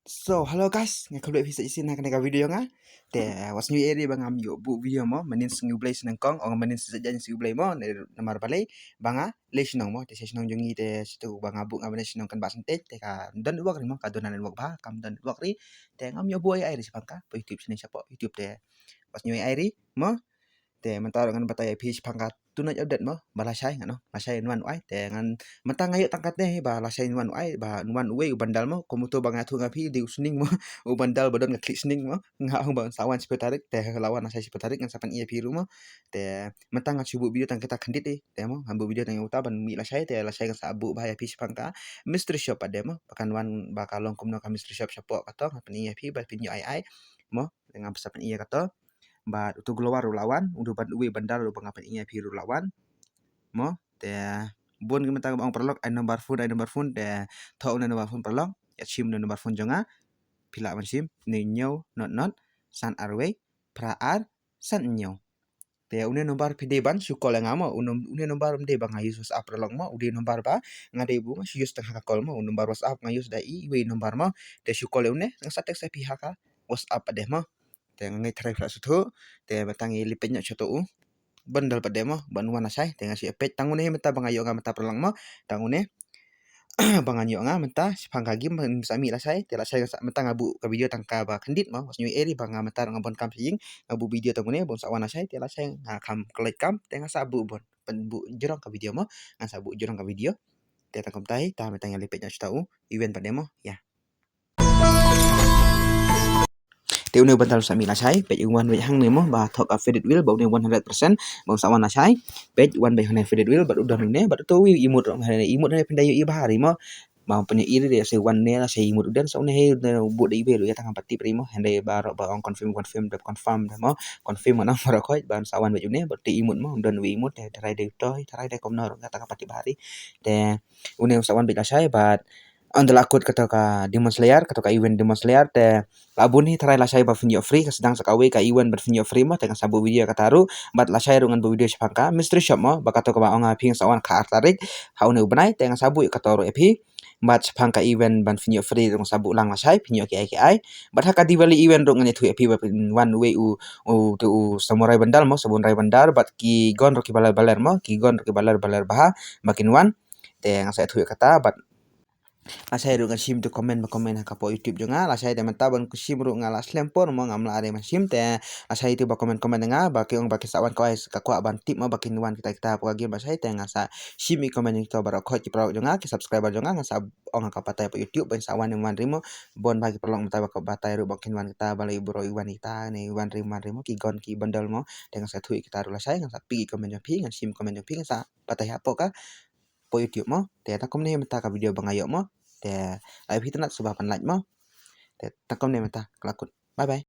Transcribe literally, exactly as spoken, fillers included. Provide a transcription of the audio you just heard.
So, hello guys, nga khublei phi sa shisien ha kane ka video nga. Te wat shu ïohi ba ngam ïoh buh video mo, mynnin Sngi U Blei sha nyngkong, ong mynnin Sngi U Blei mo, namar balei ba nga leit shnong mo, te sha shnong jong ngi te sha tu ba nga buh nga ban leit shnong kan ba sentej, te ka don network ri mo, ka don network ba, kam don network ri, te ngam ïoh buh ai ai ri shaphang ka YouTube channel shapoh YouTube te wat shu ïohi ri mo. Te mynta ruh ngan batai ïa phi shaphang ka tonight update mo, ba lashai ngan ong, lashai un wan u ai, te ngan mynta nga ïoh tang katne ba lashai un wan u ai, ba un wan uwei u bandal mo, kum uto ba nga ïathuh ïa phi dei u sning mo, u bandal ba don ka khlieh sning mo, nga ong ba un sa wan shiphew tarik, te la wan lashai shiphew tarik ngan sa pyni ïa phi ruh mo. Te mynta nga shu buh video tang kita khyndiat, te mo ngan buh video tang ïa uta ban mih lashai, te lashai ngan sa buh ba ïa phi shaphang ka mystery shop pat de mo, ba kan wan ba ka long kumno ka mystery shop shapoh kato, ngan pyni ïa phi ba phin ïoh ai ai mo, te ngan sa pyni ïa kato. Bad uto u glowar ruh la wan, uto ban uwei u bandal ruh ba nga pyni ïa phi ruh la wan mo. Te bun ki mynta ba ong paralok, ai number phone, ai number phone, te thoh une number phone paralok, ïa shim une number phone jong nga, phi lah ban shim, ne hynñiew not not san ar wei phra ar san hynñiew. Te une number phi dei ban shu call ïa nga mo, une number ym dei ba nga use WhatsApp paralok mo, u dei number ba nga dei bu nga shu use tang ha ka call mo, u number WhatsApp nga use da iwei number mo. Te shu call ïa une, nga sa text ïa phi ha ka WhatsApp pat de mo. Te nga ngeit tharai phi lah sngewthuh. Te mynta ngi leit peit noh shato u bandal pat de mo, ban wan lashai, te nga shu peit tang une mynta ba nga ïoh nga mynta paralok mo, tang une ba ngan ïoh nga mynta shaphang ka game ban sa mih lashai, te lashai mynta nga buh ka video tang kaba khyndiat mo, wat shu ïohi ba nga mynta ruh nga bun kam sha ïing, nga buh video tang une ba un sa wan lashai, te lashai nga kham khlaiñ kam, te nga sa buh bun, pynbuh jrong ka video mo, nga sa buh jrong ka video. Te tang kumta hi, te mynta ngi leit peit noh shato u event pat de mo, ïa. Te une u bandal sa mih lashai, peit u wan beit hangne mo, ba thoh ka faded wheel, ba une one hundred percent, ba u sa wan lashai, peit u wan beit hangne faded wheel, bad u don une, bad uto u emote ruh hangne, emote hangne phin da ïohi bha ri mo, ba phin ïohi ri, se wan ne lashai emote u don, sa une hi, u buh da iwei ruh ïa tang ba tip ri mo, hangne baroh ba ong confirm, confirm, dep confirm, mo, confirm mo, nang baroh khoi, ba sa wan beit une, bad te emote mo, u don u emote, te tharai dei uto, tharai dei kumno ruh, ïa tang ba tip bha ri, te une u sa wan beit lashai, bad ynda la kut kato ka Demon Slayer, kato ka event Demon Slayer, te la bun hi tharai lashai ba phin ïoh free, ka sdang sa kawei ka event ba phin ïoh free mo, te nga sa buh video kata ruh, bad lashai ruh ngan buh video shaphang ka mystery shop mo, ba kato kaba ong ïa phi nga sa wan ka ar tarik, ha une u bnai, te nga sa buh kato ruh ïa phi, bad shaphang ka event ban phin ïoh free ruh nga sa buh lang lashai, phin ïoh ki ai ki ai, bad ha ka Diwali event ruh ngan ïathuh ïa phi ba phin wan uwei u, u, te u samurai bandal mo, samurai bandal, bad ki gun ruh ki baler baler mo, ki gun ruh ki baler baler bha, ba kin wan, te nga sa ïathuh ïa kata, bad lashai ruh ngan shim tu comment ba comment ha ka poh YouTube jong nga, lashai te mynta ban ku shim ruh nga la slem por mo ngam lah re ban shim te, lashai tu ba comment comment nga ba ki ong ba ki sa wan kwai ka kwah ban tip mo ba kin wan kita kita poh ka game lashai te nga sa shim i comment jong kito baroh khoi ki paralok jong nga ki subscriber jong nga nga sa ong ha ka batai poh YouTube ban sa wan wan ri mo, bun ba ki paralok mynta ba ka batai ruh ba kin wan kita ba la i bro i wan kita ne wan ri wan ri mo ki gun ki bandal mo te nga sa thuh kita ruh lashai nga sa peit i comment jong phi ngan shim comment jong phi nga sa batai ha poh ka poh YouTube mo. Te ta kumne mynta ka video ba nga ïoh mo. Te la ïa phi tynnat sngewbha ban like mo. Te ta kumne mynta ka la kut. Bye bye.